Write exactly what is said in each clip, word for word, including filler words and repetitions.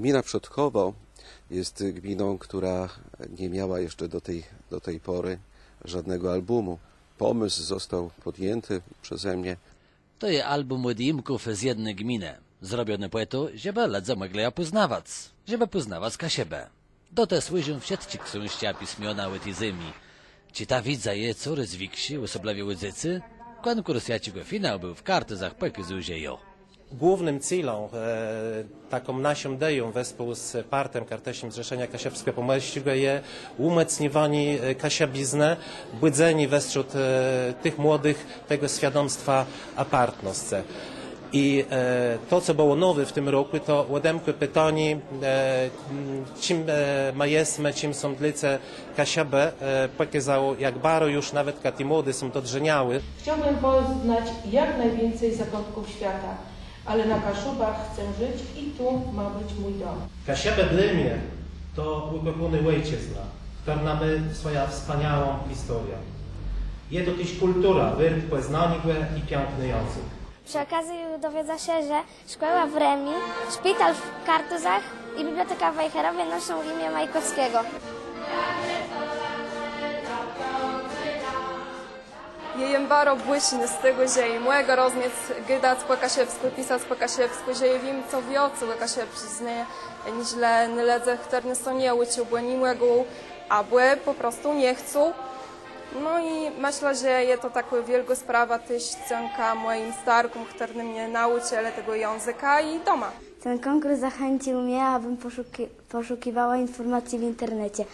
Gmina Przedkowò jest gminą, która nie miała jeszcze do tej, do tej pory żadnego albumu. Pomysł został podjęty przeze mnie. To je album òd Jimków z jedny gminë. Zrobioné pò to, żebë lëdze mòglë jã pòznawac, żebë pòznawac Kaszëbë. Do te służą wszëtczé ksążczi a pismiona ò ti zemi. Czë ta wiédza je corôz wikszô, òsoblëwie ù dzecy? Kònkùrs, jaczégò finał béł w Kartuzach, pòkôzôł, że jo. Głównym célã, e, taką naszą ideą wespół z partą Kartësczim Zrzeszeniã Kaszëbskò-Pòmòrsczégò je ùmòcniwanié, e, kaszëbiznë, bùdzenié westrzód, e, tëch młodëch tegò swiadomstwa apartnoscë. I, e, to, co bëło nowé w tim rokù, to òdemkłé pitanié, e, m, czim, e, më jesmë, czim są dlô ce Kaszëbë, e, pòkôzało, jak baro ju nawetka ti młodi są dodrzeniałi. Chciałbym poznać jak najwięcej zakątków świata, ale na Kaszubach chcę żyć i tu ma być mój dom. Kaszëbë dlô mie to ùkòchónô òjczëzna, chtërna mô swòjã wspaniałą historiã. Je to téż kùltura, wôrt pòznaniô i piãkny jãzëk. Przy okazji dowiedza się, że szkoła w Rëmi, szpital w Kartuzach i biblioteka w Wejherowie noszą imię Majkowskiego. Jô jem baro bùsznô z tegò, że jô mògã rozmiec gadac pò kaszëbskù, pisac pò kaszëbskù, że jô wiém co wiãcy ò kaszëbszëznie, niżlë lëdze, chtërny sã nie ùczą, bò ni mògą, abò pò prostu nie chcą. No i mëszlã, że je to takô wiôlgô sprawa téż dzãka mòjim starkóm, chtërny mie naùczëlë tegò jãzëka i doma. Ten konkurs zachęcił mnie, abym poszuki-, poszukiwała informacji w internecie.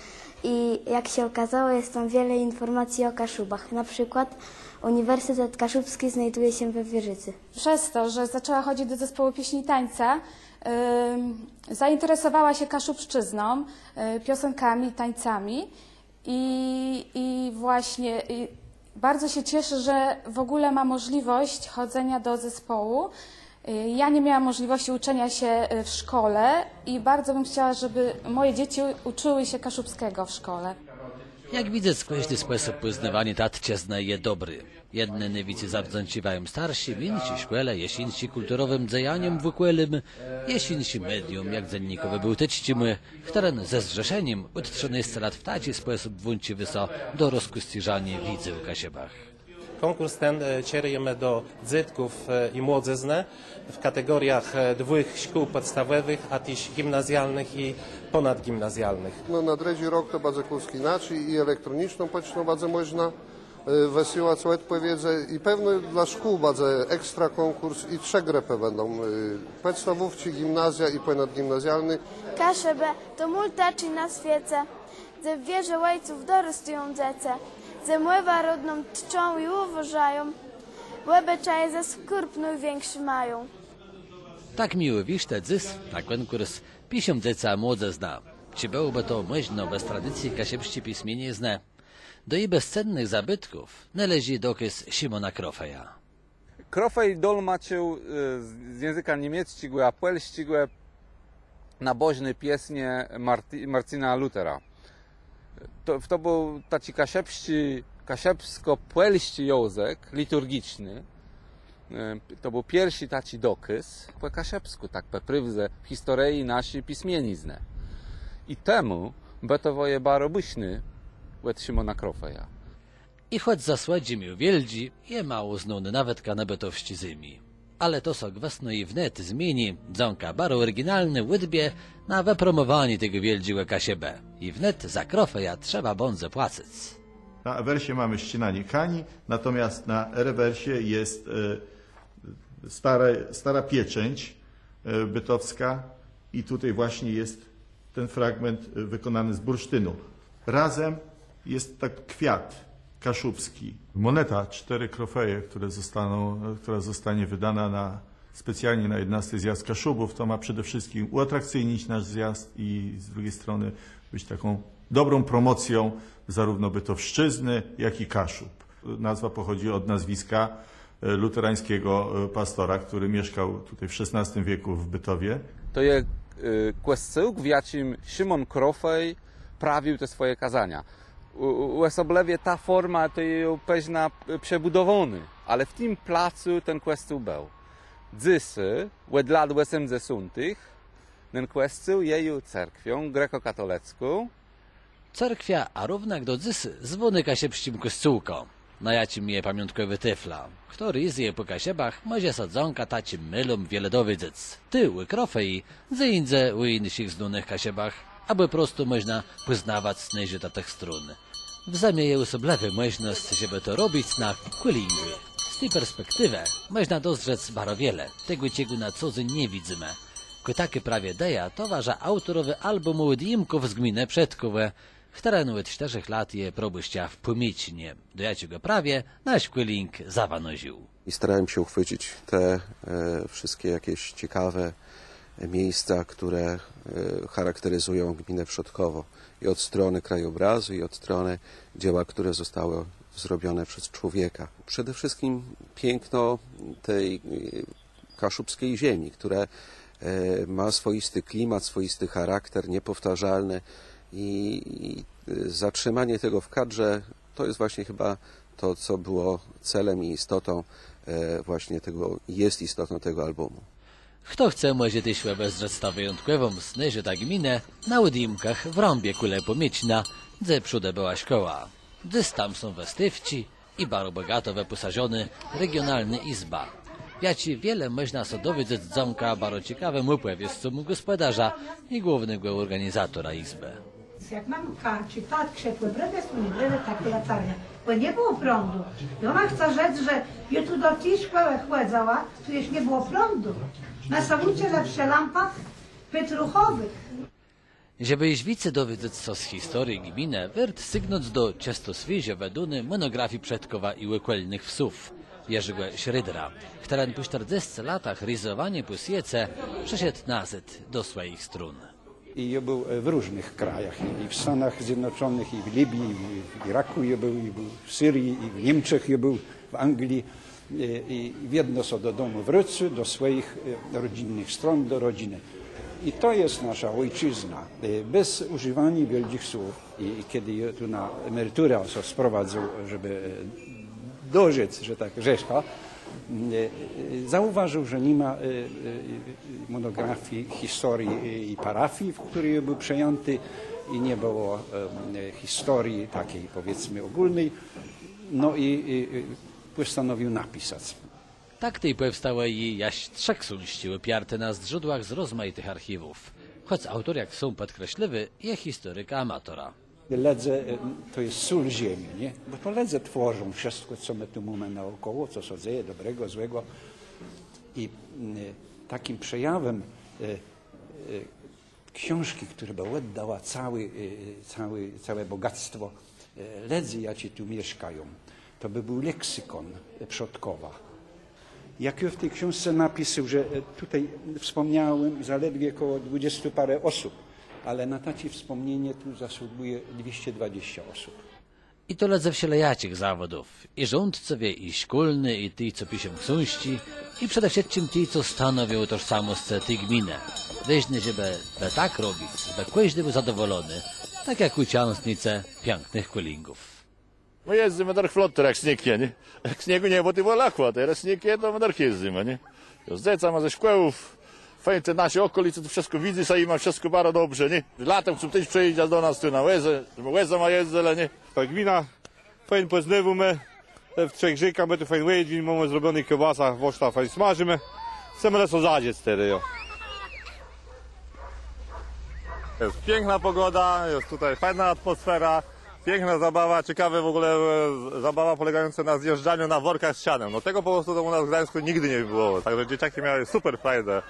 I jak się okazało, jest tam wiele informacji o Kaszubach. Na przykład Uniwersytet Kaszubski znajduje się we Wieżycy. Przez to, że zaczęła chodzić do zespołu pieśni i tańca, ym, zainteresowała się kaszubszczyzną, y, piosenkami, tańcami. I, i właśnie, i bardzo się cieszę, że w ogóle ma możliwość chodzenia do zespołu. Y, ja nie miałam możliwości uczenia się, y, w szkole i bardzo bym chciała, żeby moje dzieci uczyły się kaszubskiego w szkole. Jak widzec, kòżdi spòsób pòznôwaniô tatczëznë je dobri. Jedny nôwicy zawdzãcziwają starszim, jinszi szkòle, jesz jinszi kùlturowim dzejanióm w òkòlim, jesz jinszi medióm, jak dzennikowi Bôłtëcczémù, chtëren ze Zrzeszenim òd trzënôsce lat w taczi spòsób włącziwô sã do rozkòscérzaniô wiédzë ò Kaszëbach. Kònkùrs ten, e, czerëjemë do dzôtków, e, i młodzëznë w kategóriach, e, dwùch szkół pòdstawòwëch, a téż gimnazjalnëch i pònadgimnazjalnëch. No, na drëdżi rok to bãdze kùsk jinaczi i elektroniczną pòcztą bãdze mòżna e, wësyłac òdpòwiedzë i pewno dlô szkół bãdze ekstra kònkùrs i trzë grëpë bãdą, e, pòdstawówczi, gimnazja i pònadgimnazjalné. Kaszëbë to môl taczi na swiece, dze w wierze òjców dorôstają dzecë, dze mòwã rodną tczą i ùwôżają, òbëczaje za skôrb nôwikszi mają. Tak miłé wiérztë dzys na kònkùrs piszą dzecë a młodzëzna. Czë bëłobë to mòżno bez tradicje kaszëbsczi pismieniznë? Do ji bezcennëch zabëtków nôleżi dokôz Szëmóna Krofeja. Krofej dolmacził, e, z, z jãzëka niemiecczégò a pòlsczégò nabòżné piesnie Marti-, Marcina Lutera. To, to béł taczi kaszëbsczi, kaszëbskò-pòlsczi jãzëk liturgiczny. E, to béł pierszi taczi dokôz pò kaszëbskù, tak pò prôwdze, w historii naszi pismieniznë. I temù bëtowò je baro bùszny òd Szëmóna Krofeja. I chòc zasłëdżi miôł wiôldżé, je mało znóny nawetka na bëtowsczi zemi. Ale to sã gwësno i wnet zmieni, dzãka baro òriginalny ùdbie na wëpromòwanié tegò wiôldżégò Kaszëbë. I wnet za Krofeja trzeba bãdze płacëc. Na awersie mamy ścinanie kani, natomiast na rewersie jest, e, stare, stara pieczęć, e, bytowska i tutaj właśnie jest ten fragment, e, wykonany z bursztynu. Razem jest tak kwiat kaszubski. Moneta cztery krofeje, które zostaną, e, która zostanie wydana na, specjalnie na jedenasty Zjazd Kaszubów, to ma przede wszystkim uatrakcyjnić nasz zjazd i z drugiej strony być taką dobrą promocją zarówno bytowszczyzny, jak i Kaszub. Nazwa pochodzi od nazwiska, e, luterańskiego, e, pastora, który mieszkał tutaj w szesnastym wieku w Bytowie. To je, e, kòscół, w jaczim Szëmón Krofej prawił te swòje kôzania. Ù-, ù-, òsoblëwie ta fòrma to je ju pewno, e, przebùdowóny, ale w tim placu ten kòscół béł. Dzysô, òd lat òsemdzesątëch, Nen kòscół je ju cerkwią grekòkatolëcką. Cerkwiô, a równak do dzys zwónô kaszëbsczim kòscółkã, na jaczim je pamiątkòwô tôfla, chtërny je pò Kaszëbach, mòże sã dzãka taczim môlóm wiele dowiedzec. Tu ù Krofeji, dze jindze ù jinszich znónëch Kaszëbach, abò prosto mòżna pòznawac snôżëta tëch strón. W zëmie je òsoblëwô mòżnosc, żebë to robic na kòlingù. Z ti perspektiwë mòżna dozdrzec baro wiele tegò, czegò na co dzéń nie widzymë. Kò takô prawie ideja towarzëła aùtorowi albùmù Òdjimków z gminë Przedkòwò, chtëren òd sztërzech lat je probòszczã w Pòmiecznie, do jaczégò prawie nasz kòling zawanożił. I starałem się uchwycić te, e, wszystkie jakieś ciekawe miejsca, które, e, charakteryzują gminę Przedkowo. I od strony krajobrazu, i od strony dzieła, które zostało zrobione przez człowieka. Przede wszystkim piękno tej, e, kaszubskiej ziemi, które, e, ma swoisty klimat, swoisty charakter, niepowtarzalny i, i, e, zatrzymanie tego w kadrze to jest właśnie chyba to, co było celem i istotą, e, właśnie tego, jest istotą tego albumu. Chto chce, mòże téż òbezdrzec tã wëjątkòwą snôżëtã gminë na Òdjimkach w Rãbie kòle Pòmieczna, dze przódë bëła szkòła. Dzys tam są wëstôwczi i baro bògato wëpòsażonô regionalnô jizba, w jaczi wiele mòżna sã dowiedzec dzãka baro cekawim òpòwiescóm gòspòdôrza i głównégò òrganizatora jizbë. Jak mam karczi, patrzã, pò brëdze są brëdze takô latarniô, bò nie bëło prądu. I òna chce rzec, że jô tu do ti szkòłë chòdzëła, tu jesz nie bëło prądu. Nas sã ùczëlë przë lampach pietruchòwëch. Żebë jesz wicy dowiedzec sã z historii gminë, wôrt sygnąc do czësto swiéżo wëdóny mònografii Przedkòwa i òkòlnëch wsów Jerzégò Schrödera, chtëren pò sztërdzescë latach rézowaniô pò swiece przëszedł nazôd do swòjich strón. I jô béł, e, w różnëch krajach, i, i w Stanach Zjednoczonëch, i w Libii, i w Iraku jô béł, i béł w Syrii, i w Niemczech jô béł, w Anglii. E, i wiedno sã do dóm wrôcô, do swòjich, e, rodzinëch strón, do rodzënë. I to je naszô òjczëzna. E, bez ùżiwaniô wiôldżich słów. I, i czedë jô tu na emeriturã sã sprowadzył, żebë, e, dożëc, że tak rzekã, e, e, zaùwôżił, że ni ma, e, e, mònografii, historii, e, i parafii, w chtërny jô béł przëjãti, i nie bëło, e, e, historii taczi, pòwiédzmë, ògólny. No i, i, i pòstanowił napisac. Tak tej pòwstałë ju jaż trzë ksążczi òpiarté na zdrzódłach z rozmajitëch archiwów. Chòc aùtor, jak sóm pòdkreslëwô, je historikã amatorã. Lëdze, e, to je sól ziemi, nié? Bò to lëdze twòrzą wszëtkò, co më tu mómë naòkòło, co sã dzeje dobrégò, złégò. I, mm, e, taczim przejawã, e, e, ksążczi, chtërna bë òddała całi, e, całi, całé bògactwò, e, lëdzy, jaczi tu mieszkają. To bë béł leksykón, e, Przedkòwa. Jak jô w ti ksążce napisôł, że, e, tutaj wspomniałem zaledwie około dwudziestu parę osób, ale na taczé wspomnienie tu zasługuje dwieście dwadzieścia osób. I to lëdze wszelejaczich zawòdów, i rządcowie, i szkólny, i ti, co piszą ksążczi, i przede wszëtczim ti, co stanowią tożsamòsc ti gminë. Wôżné, żebë, bë tak robic, bë kòżdi béł zadowòlony, tak jak ùczãstnicë piãknëch kòlingów. No jezdzymë tak flot, jak sniég je, nié? Jak sniegù nie, bò tej wòlachò, terô sniég je, to më tak jezdzymë, nié? Jo, z dzecama ze szkòłów, fejn te nasze òkòlëcé, to wszëtkò widzy sã, i mô wszëtkò baro dobrze, nié? Latã chcą téż przëjazdac do nas tu na wòzë, żebë wòzama jezdzëlë, nié? Ta gmina fejn pòznôwómë, e, w Trzech Rzékach, më tu fejn jedzómë, mómë zrobioné kiełbasa, wòrszta fejn smażimë. Chcemë le so zażëc terô, jo. Jest piękna pogoda, jest tutaj fajna atmosfera, piękna zabawa, ciekawe w ogóle, e, zabawa polegająca na zjeżdżaniu na workach z sianem. No tego po prostu to u nas w Gdańsku nigdy nie było, także dzieciaki miały super frajdę.